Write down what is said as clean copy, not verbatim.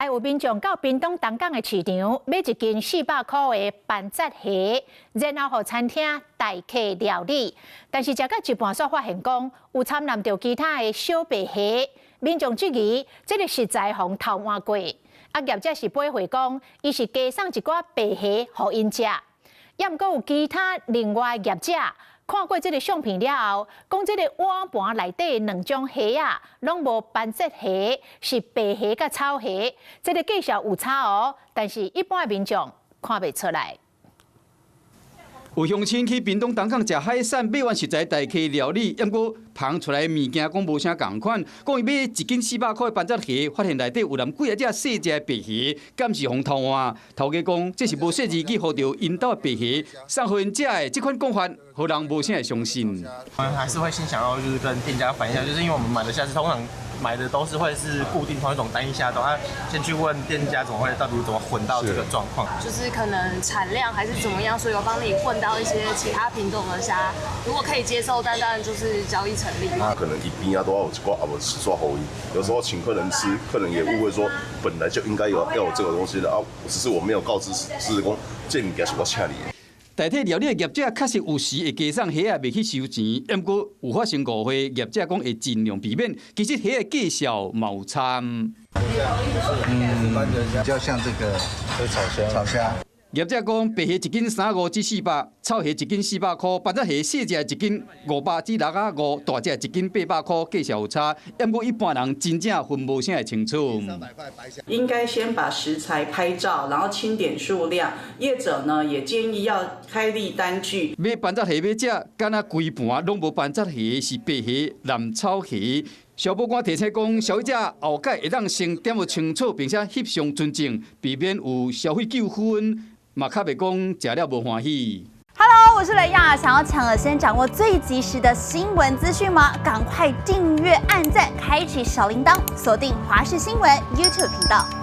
有民眾到屏東東港的市場買一斤400箍的斑節蝦，然後予餐廳代客料理。但是食到一半，煞發現講有摻摾著其他的小白蝦。民眾質疑這个食材予人偷換過。啊，業者是回駁講，伊是加送一寡白蝦予𪜶食。也毋過有其他另外業者看過這个相片了後，講這个碗盤內底兩種蝦仔攏無斑節蝦，是白蝦佮草蝦。這个介紹有差哦，但是一般的民眾看袂出來。有鄉親去屏東東港食海產，買完食材代客料理，毋過捧出來的物件講無啥仝款，講伊買一斤四百箍的斑節蝦，發現內底有摾幾仔隻細隻的白蝦，敢是予人偷換？頭家講這是無細膩去予著𪜶兜的白蝦，送予𪜶食的，這款講法，予人無啥會相信。我們還是會先想要就是跟店家反映一下，就是因為我們買的蝦子通常買的都是會是固定同一種單一蝦種，啊，先去問店家怎麼會到底怎麼混到這個狀況，就是可能產量還是怎麼樣，所以有幫你混到一些其他品種的蝦，如果可以接受，但當然就是交易成立。那可能伊邊仔都有一寡啊無吃煞予伊，有時候請客人吃，客人也誤會說本來就應該有要有這個東西的啊，只是我沒有告知是講這物件是我請你的。代替料理的業者確實有時會加送蝦仔，袂去收錢。毋過有發生誤會，業者講會盡量避免。其實蝦的介紹嘛有差。嗯，比較像這個炒蝦。炒蝦。業者講，白蝦一斤350至400，草蝦一斤400箍，斑節蝦細隻一斤500至650，大隻一斤800箍，價數有差。毋過一般人真正分無啥會清楚。應該先把食材拍照，然後清點數量。業者呢也建議要開立單據。買斑節蝦欲食，敢若規盤攏無斑節蝦，是白蝦、藍草蝦。消保官提醒講，消費者後擺會當先點個清楚，並且翕相存證，避免有消費糾紛。嘛，較袂講食了無歡喜。 Hello，我是雷亞，想要搶先掌握最及時的新聞資訊嗎？趕快訂閱、按讚、開啟小鈴鐺，鎖定華視新聞 YouTube 頻道。